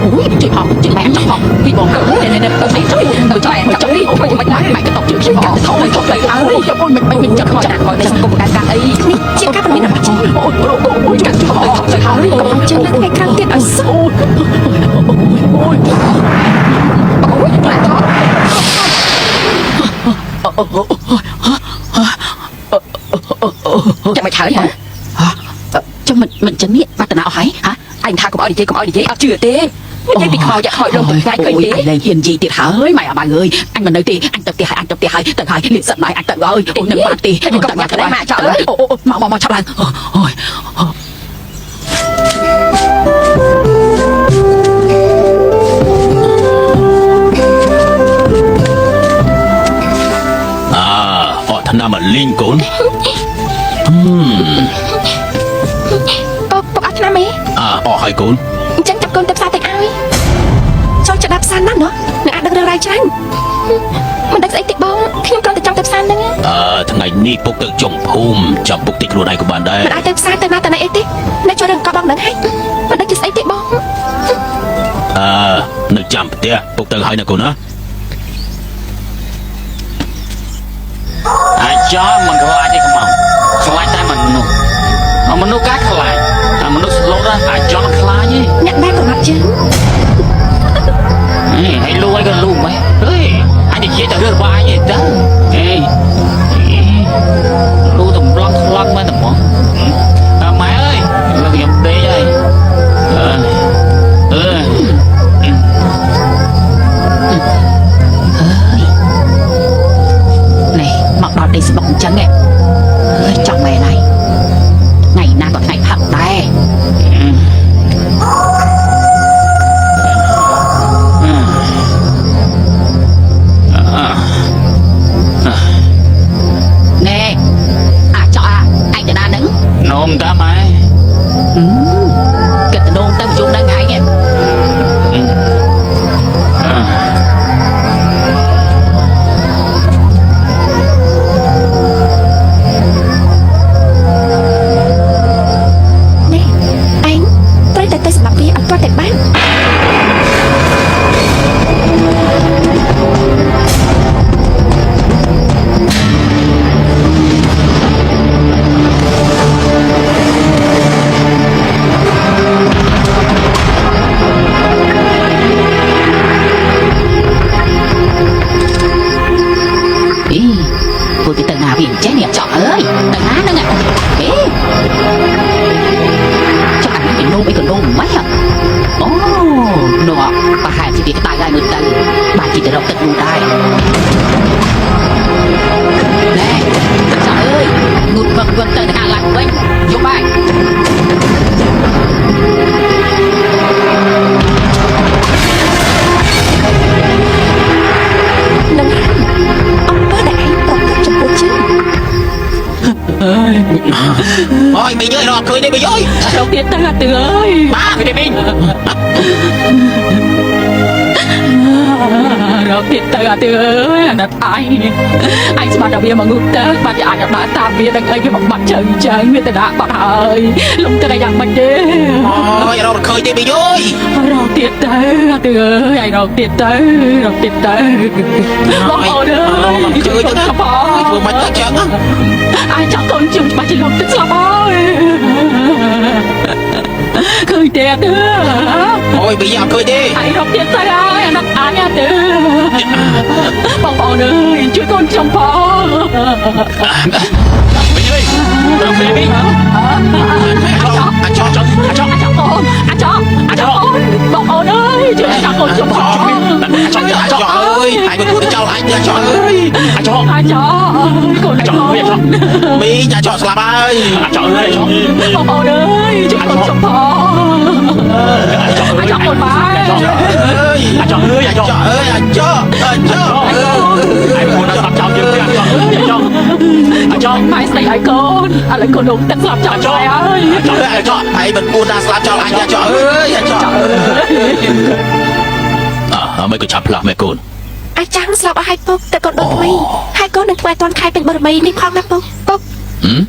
អូយជួយផងជួយម៉ែចង់ផងពីបងទៅនេះនេះនេះជួយមើលចង់មើលចង់អូយមិនម៉ែក៏តបជួយខ្ញុំផងថយថយទៅហើយអូយមិនមិនចាំចាំ តែសង្គមបង្កើតការអី នេះជាការព្រមានរបស់យើង អូយអូយកាត់ជួយទៅហើយក ុំជើងឡើងថ្ងៃក្រោយទៀតឲ្យសោះ អូយអូយអូយម៉ែចង់ ចាំមិនហើយហ៎ ចាំមិនមិនចឹងនេះបាត់តាណាអស់ហើយហ៎ អញថាកុំឲ្យនិយាយកុំឲ្យនិយាយអត់ជឿទេនិយាយពីខ្មោចខ្មោចលងថ្ងៃឃើញទេ អញលែងហ៊ាននិយាយទៀតហើយម៉ែអាម៉ៅអើយអញមិននៅទេអញទៅផ្ទះហើយអញទៅផ្ទះហើយទៅហើយលៀនសិនម៉ែអញទៅហើយអូនឹងបានទេអូអូមកមកមកឆាប់ឡើងអូយ អើអត់ថ្នាំមកលេងកូន ពុកពុកអត់ឆ្នាំទេ អើអស់ហើយកូន អញ្ចឹងចាប់កូនទៅផ្សារតិចឲ្យចូលចិត្តដល់ផ្សារណាស់ណោះនឹងអាចដឹងរឿងរ៉ាវច្រើនមិនដឹងស្អីតិចបងខ្ញុំគ្រាន់តែចង់ទៅផ្សារហ្នឹង អើថ្ងៃនេះពុកទៅចុងភូមិចាំពុកតិចខ្លួនឯងក៏បានដែរ មិនអាចទៅផ្សារទៅណាទៅណីអីទេនៅជួយរឿងកបងហ្នឹងហើយមិនដឹងជាស្អីទេបង អើនៅចាំផ្ទះពុកទៅហើយណាកូនណា អាចោមិនខ្លាចទេខ្មៅខ្លាចតែមនុស្សអាមនុស្សកាខ្លាចអាមនុស្សស្លូតអាចមិនខ្លាចទេ អ្នកដែលប្រមាថយើង ហេហើយលូអីក៏លូម៉េះហេអញនិយាយតែរឿងរបស់អញទេតើហេលូតម្លង់ថ្លង់មែនតែហ្មងអើម៉ែអើយលើខ្ញុំដេកហើយអើអើ នេះមកដល់ដីស្បុកអញ្ចឹងហ៎អើយចង់មែនហើយថ្ងៃណាក៏ថ្ងៃផឹកដែរណែអាចកអាឯងទៅណានឹង នំតាម៉ែ គិតទៅនងទៅជុំនឹងឯង នេះឯងត្រូវតែទៅសម្រាប់វាឲ្យទាល់តែបាន អីពួកគេទៅណាវាអញ្ចេះនេះចောက်អើយទៅណាហ្នឹងហេចុះអានេះវានោមអីក៏នោមម៉េចអូនោះប្រហែលជាវាក្តៅហើយមើលទៅបានជាទៅរកទឹកនោះដែរណែចောက်អើយងូតវឹកវឹកទៅទៅខាងឡើងវិញយប់ហើយ នឹងហើយអំពើដែលឯងប្រព្រឹត្តចំពោះយើង អូយមីងអើយរកឃើញទេមីងអើយ រកទៀតទៅអាទឿអើយ បាទឃើញទេមីង រកទៀតទៅអាទឿអើយអាណិតឯងឯងស្មានតែវាមកងូតទឹកបាត់ជាអាចដើរតាមវាដឹងអីវាមកបាត់ជើងជើងវាទៅដាក់បាត់ហើយលំទឹកឲ្យយ៉ាងម៉េចទេ អូយរកឃើញទេមីងអើយ រកទៀតទៅអាទឿអើយឯងរកទៀតទៅរកទៀតទៅបងប្អូនអើយ ឃើញទេ ផង ធ្វើមិនទៅចឹង ឯងចាប់កូនជុំច្បាស់ជាលំទឹកស្លាប់ហើយឃើញទេអាទឿ អូយមីងអត់ឃើញទេ ឯងរកទៀតទៅហើយអាណិតអញអាទឿបងប្អូនអើយជួយកូនខ្ញុំផង មីងអើយរកមីង អាចចោ ចង់ចង់ អាចកូនអាចអាចកូនបងប្អូនអើយជួយអាចកូនខ្ញុំផង ចង់ អាចចោអើយឯងមិនគួរទៅចោលអញទេអាចចោអើយ អាចចង់ អាចកូន ចង់អើយចង់ មីងអាចចោស្លាប់ហើយ អាចចង់អើយចង់ បងប្អូនអើយជួយកូនខ្ញុំផងអាចកូនបាយ អើយ អាចចង់អើយអាចចង់ ចោអើយអាចចោអាចចោ ឯងមកដល់ស្ដាប់ចោលយើងទេអាចចង់អាចចង់អាចចង់ ម៉ែស្ដីឲ្យកូនឥឡូវកូនលំទឹកស្លាប់ចោលហើយ អាចចង់ អាចចោឯងមិនគួរដាក់ស្លាប់ចោលអញទេអាចចោអើយអាចចោអើមិនក៏ឆាប់ផ្លាស់មែនកូន អាចារ្យស្លាប់អស់ហើយពុកតែកូនដូចថ្មីហើយកូននឹងធ្វើឲ្យតាន់ខែពេញបរមីនេះផងណាពុកពុក ហឹម